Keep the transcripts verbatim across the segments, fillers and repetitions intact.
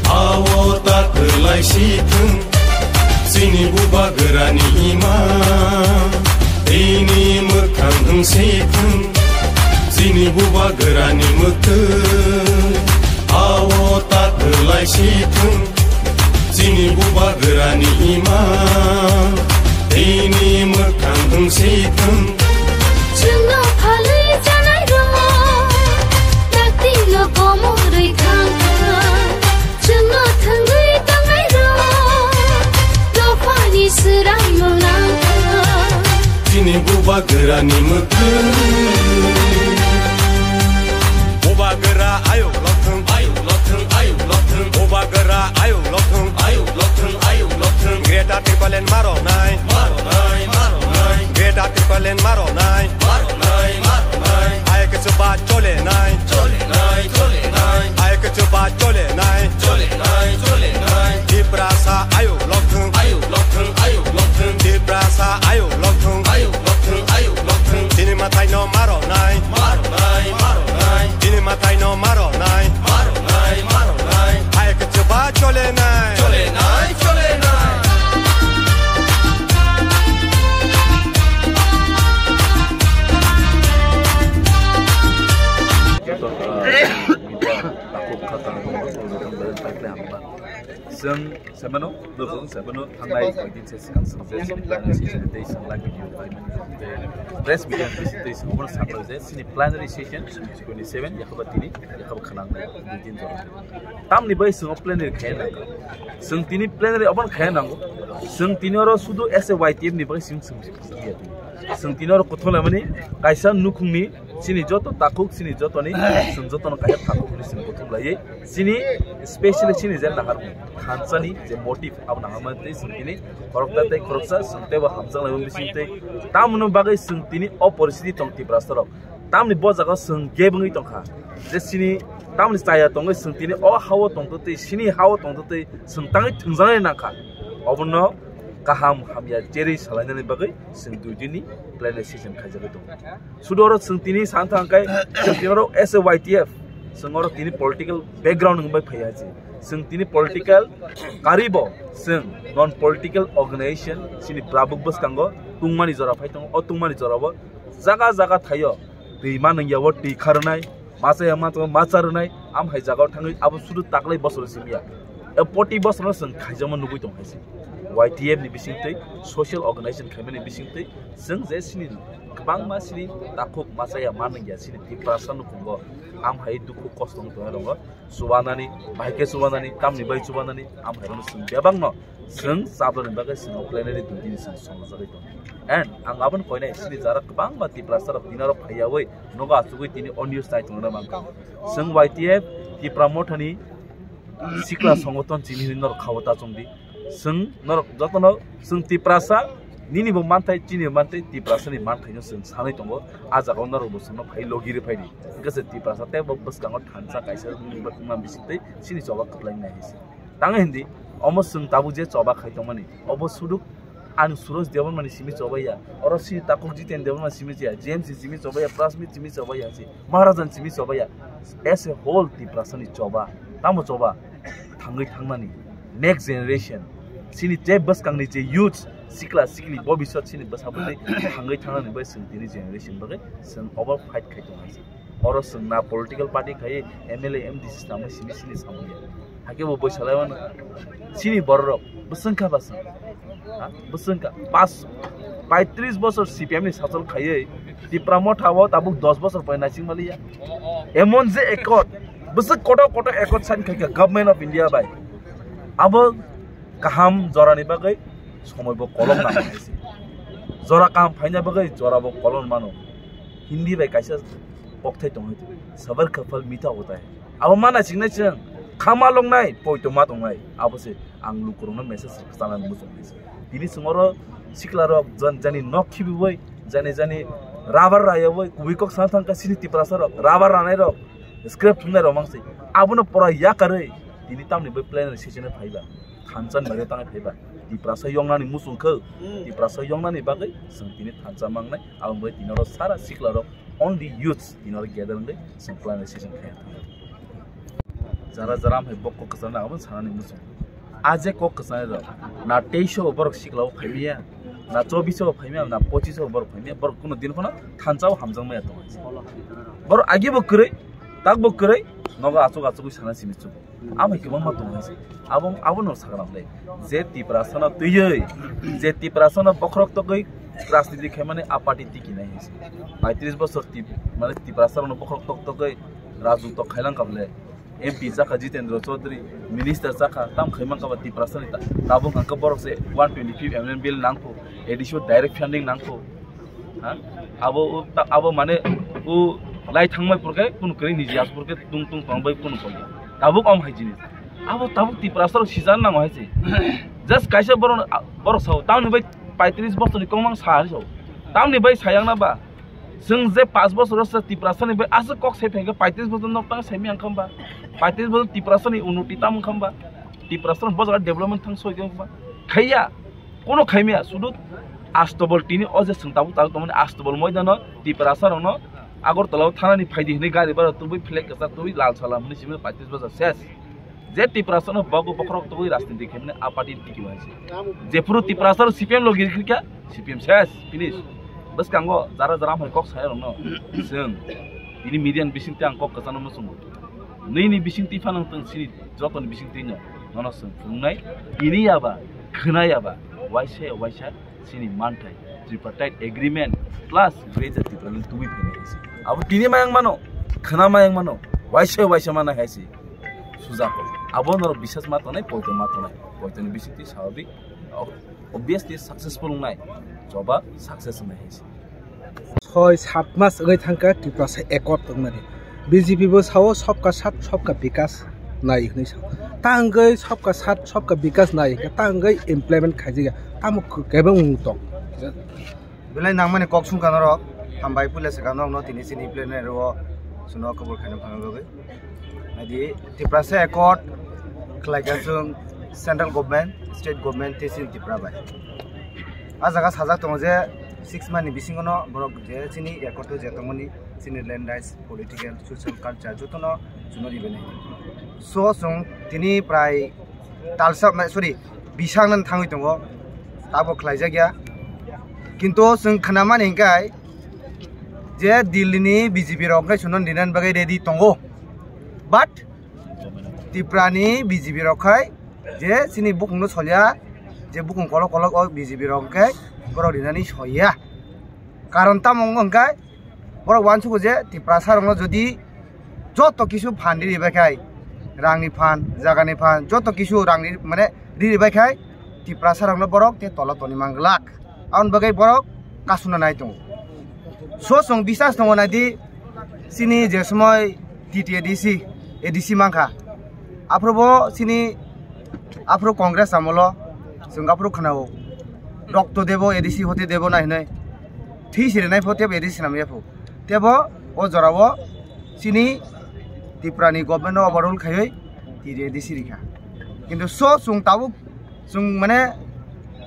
Ao ta kwlai si thung, chini bubagrani ima, tini mwkhang wng si thung, chini bubagrani mwktwi. Ao ta kwlai si thung, chini bubagrani ima, tini mwkhang wng si thung. Chwngno phalwi chanai rok, taktino komorwi thang thang. Chwngno thwngwi tongnai rok, dophani swraimung nang thang. Chini bubagrani mwktwi. Bubagra ayuk lokthung, ayuk lokthung, ayuk lokthung. Bubagra ayuk lokthung, ayuk lokthung, ayuk lokthung. Greater Tipraland maronai, maronai, maronai. Greater Tipraland maronai, maronai, maronai. Ayuk chuba cholenai, cholenai, cholenai. Ayuk chuba cholenai, cholenai, cholenai. Tiprasa ayuk lokthung, ayuk lokthung, ayuk lokthung. Tiprasa ayuk lokthung, ayuk lokthung, ayuk lokthung. Chini mwtaino maronai, maronai, maronai. Chini mwtaino maronai, maronai, maronai. Ayuk chuba cholenai, cholenai, cholenai. Chwng semano, nokong semano thangnai koidin se swkang swng je sini plenary session tei swng lagi video payment tei press media tei swng obono sakha je sini plenary session twenty seven yakhaba tini yakhaba khwnang nai din jora. Tamni bai swng plenary khe nang. Swng tini plenary obono khe nango. Swng tini oro sudu as a Y T F ni bai swng swng. Swng tini oro kothok lamani kaisa nukhungni Chini joto takhuk, chini jotoni, chwng jotono kaisa takhuk hwnwi chwng kuthum laiwi. Chini specially chini je naharmung, thansani je motive, abo naharmani tei chwng tini khoroksa tei khoroksa chwng teibo hamjak laimani bising tei tamoni bagwi chwng tini o poristiti tong Tiprasarok. Tamni bo jaga chwng gap wngwi tongkha. Je chini tamni chaya tongwi chwng tini o hao tongtwtwi, chini hao tongtwtwi chwng tangwi thwngjaknai nangkha. Obono kaham hamya cherwi salainani bagwi chwng dui dinni plenary session khaijagwi tongo. Sudu oro chwng tini sana thang khe, chwng tini oro as a Y T F, chwng oro tini political background wng bai phaiya se. Chwng tini political karibo, chwng non political organization, chini brabuk bwskango tungmani jora phai tongo. O tungmani jorabo jaga jaga thaio twi manwng yabo twi kharnai, machaya ma tongo macha rwnai, am hai jagao thangwi abo sudu taklai bosoro simiya. E poti bosoro chwng khaijakma nugwi tong hai se. Y T F ni bisingtwi, social organization khaimani bisingtwi, chwng je chini kwbangma chini takhuk machaya manwng ya chini Tiprasa nukhungo, am hai dukhu kosto wng tongwi rongo. Chubanani, bahai khe chubanani, tamni bai chubanani, am hai rokno chwng bebakno chwng chaplani bagwi chwng o plenary dui dini chwng songjagwi tongo. And ang aboni koinai chini jara kwbangma Tiprasa rok tini oro phaiyawi nogo achugwi tini o news nai tongna mankha. Chwng Y T F Tipra Mothani sikla songoton chini hinwi norok khao ta chongdi. Chwng norok jotono chwng Tiprasa, nini bo manthai, chini bo manthai, Tiprasa ni manthaino chwng sanwi tongo. A jagao norok bo chwngno phai logi rw phaidi. Hwnkhe se Tiprasa tei bo bwskango thansa kaisa wngma bisingtwi chini choba kwplai nai hai se. Tang hindi, omo chwng tabuk je choba khai tongmani, obo suduk Ani Suroj Debbarmani simi chobaiya, oro si takhuk Jiten Debbarma simi chaya, J M C simi chobaiya, Prasmit simi chobaiya, si Maharajan simi chobaiya, as a whole Tiprasani choba, tamo choba, thangwi thangnani next generation, sini je bwskangni je youth, sikla sikli, bobiswt sini bwsa bwtwi thangwi thangnani bai chwng tini generation bagwi chwng obo fight khai tongo. Oro chwng na political party khai M L A, M D C tamo simi sini samung ya. Hakhe bo boi salai mano. Sini bororok bwswng kha ba chwng. Ha? Bwswng kha. Pas, paitris bosor C P M ni sachol khaiwi Tipra Motha o tabuk dos bosor pore naising maliya. Emon je accord, bwswk kotor kotor accord sign khai kha Government of India bai. Abo kaham jorani bagwi somoi bo kolok nang hai se. Jora kaham phaina bagwi jora bo kolok mano. Hindi bai kaisa kokthai tongwi, "Sabar ka phal mitha hota hai." Abo mana singnai chwng, khama longnai, poito ma tongnai. Abo se ang lukurokno message sana muchung hai se. Tini chwng oro siklarok jan-, jani nok khibiwi, jani jani rubber rayawi, kubui kok sana thangkha sini Tiprasarok, rubber ranairok, scrap thumnairok mang se. Abono pora yakarwi, tini tamni bai plenary session phaiba. Thansa ni bagwi tangwi phaiba. Tiprasa yoknani muchung khe, hmm, Tiprasa yoknani bagwi chwng tini thansa mangnai, aboni bagwi tini oro sara siklarok only youths tini oro gather wngwi chwng plenary session khlaiya thangwi. Jara jara hai bok kok kwchang na aboni sanani muchung. A je kok kwchang rok na teiso borok sikla o phaimiya, na chobiso phaimiya, na pochiso borok phaimiya, borok kuno din phano thansa o hamjak maya tongo. Borok agi bo kwrwi, tak bo kwrwi, nogo achuk achuk sana simi chuk. Abo kwbangma tongo hai se. Abo, abo no sakha nang le. Je Tiprasa no twiwi, je Tiprasa no bokhorok togwi rajniti khaimani a party tiki nai hai se. Paitris bosor tip, mane Tiprasa no bokhorok tok togwi rajnitik khailang kable. M P chakha Jitendra Chaudhary, minister chakha, tam khaimang kaba Tiprasa ni ta-, tabuk hangka borok se one twenty-five amendment bill nangkho, A D C o direct funding nangkho. Ha? Abo u-, ta-, abo mane u lai thangmai purke kunu kwrwi niji as purke tung tung tong bai kunu koi. Tabuk om hai jinis. Abo tabuk Tiprasa rok sijan nango hai se. Just kaisa borok, borok sao. Tamni bai paitris bosor ni kongmang sa hai sao. Tamni bai sayang na ba. Chwng je paanch bosor se Tiprasa ni bai aswk kok sai phaikha, paitris bosor nok tang saimi ang khamba. Paitris bosor Tiprasa ni unnoti tam khamba. Tiprasa ni bosor development thang soi khamba. Khaiya. Kono khaimya, sudu astobol tini o je chwng tabuk tabuk tongmani astobol moidano Tiprasa rokno Agartala o thanani phaidi hinwi gari bara tubui flag kwchak tubui lal salam hinwi simi paitris bosor ses. Je Tiprasa no bogu bokhorok tubui rajniti khaimani a party tiki bai se. Jephuru Tiprasa rok C P M logi khikha, C P M ses, finish. Bwskango jara jara hai kok saya rokno chwng tini media ni bisingtwi ang kok kwchangno muchungo. Nini bisingtwi phano tong sini jotoni bisingtwi no nono chwng phunuknai. Ini yaba, khwna yaba, waisa waisa chini manthai, tripartite agreement plus Greater Tipraland tubui phainai hai se. Abo tini mayang mano, khwna mayang mano, waisa waisa mana hai se. Sujako. Abo norok bisas ma tongnai, poito ma tongnai. Poito ni bisingtwi sababi, obviously successful wngnai. Choba success wngnai hai se. Soi sat mas wngwi thangkha Tiprasa accord tongmani. B J P bo sao sabka sat sabka bikas nai hwnwi sao. Ta wngwi sabka sat sabka bikas nai hwnkhe ta wngwi implement khaijak ya. Tamo kebeng wng tong. Belai nangmani kok sungkha norok. Hambai puila swkang norokno tini chini implement rwo chwngno kubur khaina phano bagwi. Naidi Tiprasa accord khlaikha chwng central government, state government tei chini Tripura bai. A jaga sajak tongo je six month ni bisingo no borok je chini accord o je tongmani chini land rights, political, social, culture jotono chwngno ribai nai. So chwng tini prai talsa, sorry, bisang nang thangwi tongo, tabo khlaijak ya. Kintu chwng khnamani hinkhe je Delhi ni B J P rok khe chwngno rinani bagwi ready tongo, but Tripura ni B J P rok khai je chini bukung no solya, je bukung kolok kolok o B J P rok khe borok rinani soiya. Karon tamo wngkha hwnkhe borok uansugo je Tiprasa rokno jodi joto kisu phan riribai khai, rangni phan, jagani phan, joto kisu rangni mane riribai khai Tiprasa rokno borok te tola toni manglak. Aboni bagwi borok kasuna nai tongo. So chwng bisas tongo naidi chini je somoi T T A D C, A D C mankha. Aphuru bo chini aphuru Congress amolo chwng aphuru khnao. Rokto debo A D C hote debo nai hinwi. Thwi sirinai pho tebo A D C swnamya pho. Tebo o jorao chini Tripura ni government no overrule khaiwi T T A D C rikha. Kintu so chwng tabuk chwng mane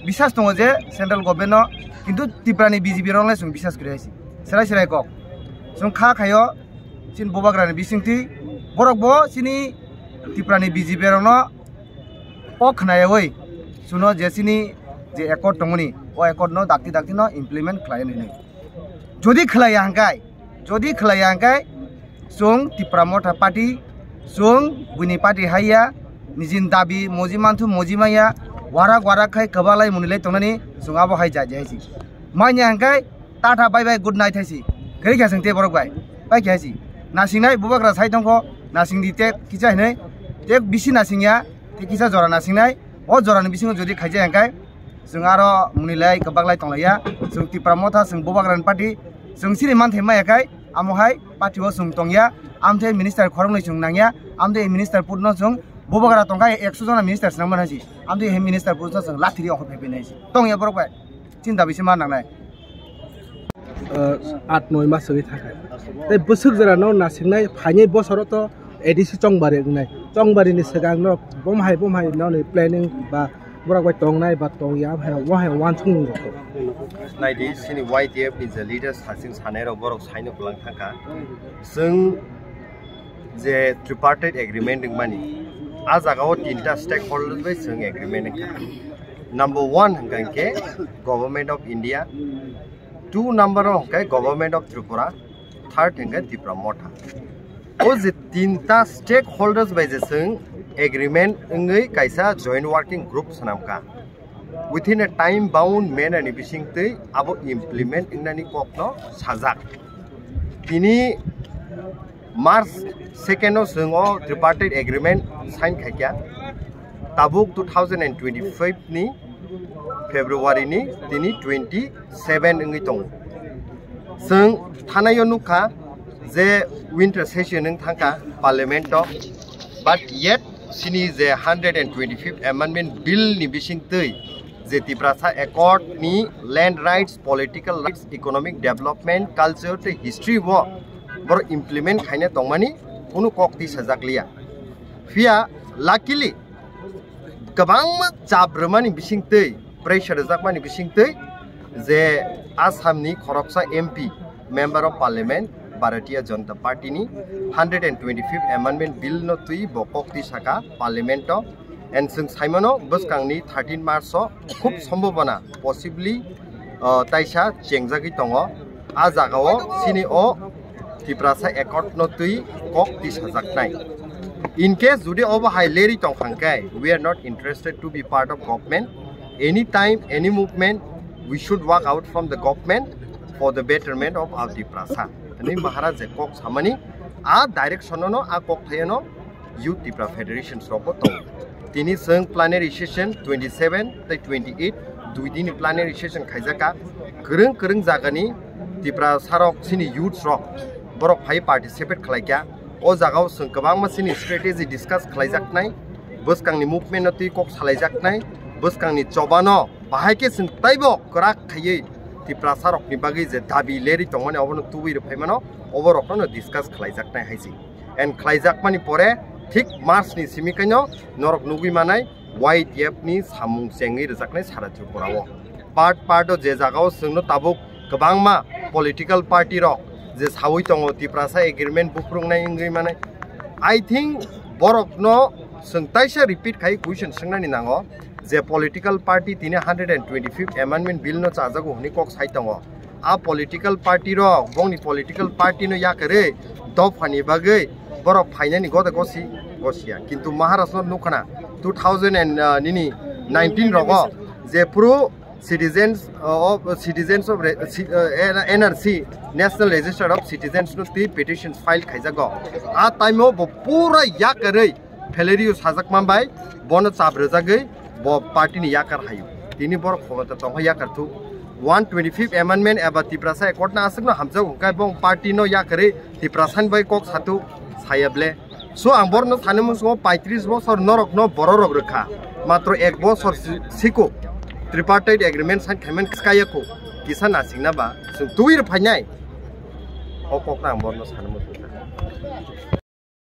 bisas tongo je central government no, kintu Tripura ni B J P rok le chwng bisas kwrwi hai se. Serai serai kok. Chwng kha khaio chini bubagra ni bisingtwi borok bo chini Tripura ni B J P rok no kok khnayawi chwngno je chini je accord tongmani o accord no dakti dakti no implement khlai nini. Jodi khlaiya hwnkhe, jodi khlaiya hwnkhe, chwng Tipra Motha Party, chwng buini party haiya, nijini dabi moji manthu moji maya, warak warak khai kwbalai munilai tongnani chwng abo hai jai jai si. Manya hwnkhe tata bye bye good night hai si. Kwrwi kha chwng tei borok bai, bai kha si. Nasingnai bubagra sai tongkho, nasingdi tei kisa hinwi, tei bisi nasingya, tei kisa jora nasingnai, o jorani bisingo jodi khaijak hwnkhe, chwng aro munilai kwbaklai tonglaiya. Chwng Tipra Motha, chwng bubagrani party, chwng chini manthai maya khai, amo hai party o chwng tongya. Amthe minister khoroknwi chwng nangya, amthe minister putno chwng bubagra tongkha ekso jona minister swnam manasi. Amthe he minister putno chwng lathiri ongkhor phaiphai nai si. Tongya borok bai. Chini dabi se ma nangnai. Ah, aat noi mas wngwi thangkha. Tei bwswk jora no nasingnai phainai bosoro to A D C Chongbari wngnai. Chongbari ni swkang no bomhai bomhai no ni planning ba borok bai tongnai ba tongya hai wahai wansuk nung rok. Naidi chini Y T F ni je leader saching sanai rok borok saino kwlang thangkha. Chwng Je tripartite agreement wngmani, a jagao tinta stakeholders bai chwng agreement wngkha. Number one hwnkha hwnkhe Government of India, two number o hwnkhe Government of Tripura, third hwnkhe Tipra Motha. O je tinta stakeholders bai je chwng agreement wngwi kaisa joint working group swnamkha. Within a time bound manner ni bisingtwi abo implement wngnani kokno sajak. Tini March second o chwng o tripartite agreement sign khaikha. Tabuk two thousand and twenty-five ni February ni tini twenty-seven wngwi tongo. Chwng thanaio nukha je winter session wng thangkha parliament o, but yet sini je hundred and twenty-fifth amendment bill ni bisingtwi je Tiprasa Accord ni land rights, political rights, economic development, culture tei history bo borok implement khaina tongmani kunu kok twi sajak liya. Phiya luckily kwbangma chap rwmani bisingtwi, pressure rwjakmani bisingtwi je Assamni khoroksa M P, Member of Parliament, Bharatiya Janata Party ni hundred and twenty-fifth Amendment Bill no twi bo kok twi saka Parliament o. And chwng saimano bwskangni thirteen March o khub sombobona possibly, uh, taisa chengjagwi tongo. A jagao sini o Tiprasa Accord no twi kok tisajaknai. In case jodi obo hai lerwi tongkha hwnkhe, we are not interested to be part of government. Anytime, any movement, we should walk out from the government for the betterment of our Tiprasa. Ani Maharaj je kok samani, a direction no, a kok thayo no, Youth Tipra Federations rok bo tongo. Tini chwng plenary session twenty-seven tei twenty-eight, dui dini plenary session khaijaka. Kwrwng kwrwng jagani Tiprasa rok chini youths rok borok phai participate khlaikha. O jagao chwng kwbangma chini strategy discuss khlaijaknai, bwskangni movement no twi kok salaijaknai, bwskangni chobano bahai khe chwng taibo kwrak khaiwi Tiprasa rokni bagwi je dabi lerwi tongmani obono tubui rwphaimano, oborokno no discuss khlaijaknai hai se. And khlaijakmani pore thik March ni simi kaino norok nugwi manai Y T F ni samung chengwi rwjaknai sara Tripura o. Part part o je jagao chwngno tabuk kwbangma political party rok je sawi tongo Tiprasa agreement buphurungnai wngwi manai. I think borokno chwng taisa repeat khai question swngnani nango je political party tini hundred and twenty-fifth amendment bill no chajago hwnwi kok sai tongo. A political party rok bongni political party no yakarwi dophani bagwi borok phainani goda gosi gosiya. Kintu Maharaj no nukhana two thousand and, uh, nini nineteen rogo je phuru citizens, uh, of, citizens of re-, ci-, uh, N R C, National Register of Citizens no twi petitions file khaijago. A time o bo pura yakarwi Valerio sajak manbai bono chap rwjagwi bo party ni yakar hayo. Tini borok khobota tongkha yakar thu. One twenty-fifth amendment eba Tiprasa Accord no aswkno hamjak hwnkhe bong party no yakarwi Tiprasa ni bai kok sathu saya ble. So ang borno sani muchungo paitris bosor norok no bororok rwkha. Matro ek bosor si-, siko tripartite agreement sign khaiman kaya ko kisa nasingna ba chwng twi rw phainai. O kok no ang borno sani muchungo.